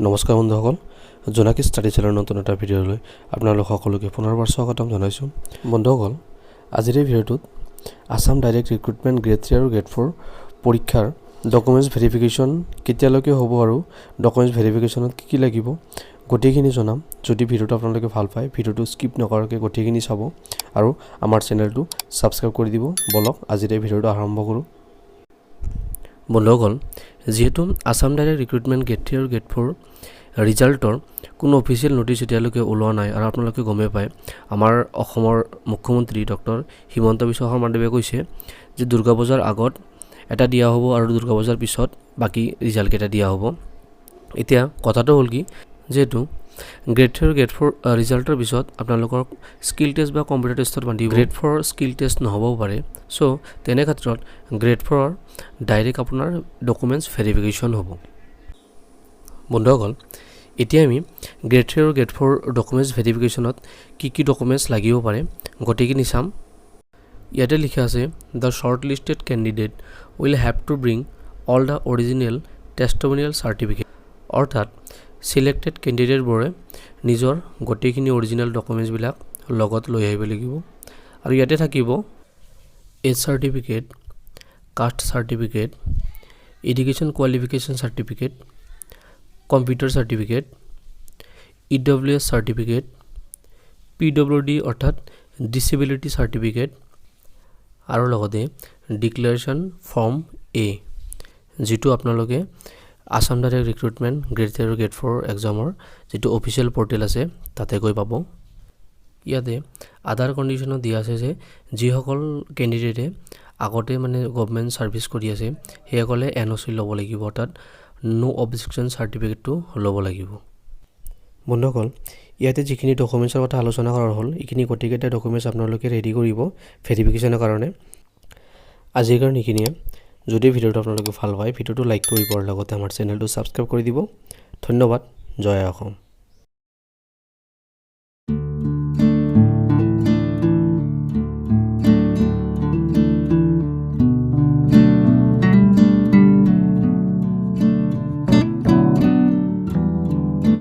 নমস্কাৰ বন্ধুসকল, জোনাকী ষ্টাডি চেনেলৰ নতুন এটা ভিডিঅ'লৈ আপোনালোক সকলোকে পুনৰবাৰ স্বাগতম জনাইছোঁ। বন্ধুসকল, আজিৰ এই ভিডিঅ'টোত আছাম ডাইৰেক্ট ৰিক্ৰুটমেণ্ট গ্ৰেড 3 আৰু গ্ৰেড 4 পৰীক্ষাৰ ডকুমেণ্টছ ভেৰিফিকেশ্যন কেতিয়ালৈকে হ'ব আৰু ডকুমেণ্টছ ভেৰিফিকেশ্যনত কি কি লাগিব, গোটেইখিনি জনাম। যদি ভিডিঅ'টো আপোনালোকে ভাল পায়, ভিডিঅ'টো স্কিপ নকৰাকৈ গোটেইখিনি চাব আৰু আমাৰ চেনেলটো ছাবস্ক্ৰাইব কৰি দিব। ব'লক, আজিৰ এই ভিডিঅ'টো আৰম্ভ কৰোঁ। বন্ধুসকল, যিহেতু আছাম ডাইৰেক্ট ৰিক্ৰুটমেণ্ট গ্ৰেড 3 আৰু গ্ৰেড 4 ৰিজাল্টৰ কোনো অফিচিয়েল ন'টিচ এতিয়ালৈকে ওলোৱা নাই আৰু আপোনালোকে গমেই পায়, আমাৰ অসমৰ মুখ্যমন্ত্ৰী ডক্টৰ হিমন্ত বিশ্ব শৰ্মাদেৱে কৈছে যে দুৰ্গা পূজাৰ আগত এটা দিয়া হ'ব আৰু দুৰ্গা পূজাৰ পিছত বাকী ৰিজাল্টকেইটা দিয়া হ'ব। এতিয়া কথাটো হ'ল কি, যিহেতু গ্ৰেড 3 আৰু গ্ৰেড 4 ৰিজাল্টৰ পিছত আপোনালোকৰ স্কিল টেষ্ট বা কম্পিউটাৰ টেষ্টত মাতিব, গ্ৰেড 4 স্কিল টেষ্ট নহ'বও পাৰে। চ' তেনে ক্ষেত্ৰত গ্ৰেড 4ৰ ডাইৰেক্ট আপোনাৰ ডকুমেণ্টছ ভেৰিফিকেশ্যন হ'ব। বন্ধুসকল, এতিয়া আমি গ্ৰেড 3 আৰু গ্ৰেড 4 ডকুমেণ্টছ ভেৰিফিকেশ্যনত কি কি ডকুমেণ্টছ লাগিব পাৰে, গোটেইখিনি চাম। ইয়াতে লিখা আছে, "The short listed candidate will have to bring all the original testimonial certificate." অৰ্থাৎ চিলেক্টেড কেণ্ডিডেটবোৰে নিজৰ গোটেইখিনি অৰিজিনেল ডকুমেণ্টছবিলাক লগত লৈ আহিব লাগিব। আৰু ইয়াতে থাকিব age certificate, caste certificate, education qualification certificate, computer certificate, EWS certificate, PWD অৰ্থাৎ ডিচেবিলিটি চাৰ্টিফিকেট আৰু লগতে ডিক্লেৰেশ্যন ফৰ্ম এ, যিটো আপোনালোকে আছাম ডাইৰেক্ট ৰিক্ৰুটমেণ্ট গ্ৰেড 3 আৰু গ্ৰেড 4 এক্সামৰ যিটো অফিচিয়েল পৰ্টেল আছে, তাতে গৈ পাব। ইয়াতে আদাৰ কণ্ডিশ্যনত দিয়া আছে যে যিসকল কেণ্ডিডেটে আগতে মানে গভমেণ্ট ছাৰ্ভিচ কৰি আছে, সেইসকলে এনঅ'চি ল'ব লাগিব, অৰ্থাৎ ন' অবজেকশ্যন চাৰ্টিফিকেটটো ল'ব লাগিব। বন্ধুসকল, ইয়াতে যিখিনি ডকুমেণ্টছৰ কথা আলোচনা কৰা হ'ল, এইখিনি গোটেইকেইটা ডকুমেণ্টছ আপোনালোকে ৰেডি কৰিব ভেৰিফিকেশ্যনৰ কাৰণে। আজিৰ কাৰণে এইখিনিয়ে। যদি ভিডিঅ'টো আপোনালোকে ভাল পায়, ভিডিঅ'টো লাইক কৰিব আৰু লগতে আমাৰ চেনেলটো ছাবস্ক্ৰাইব কৰি দিব। ধন্যবাদ। জয় অসম।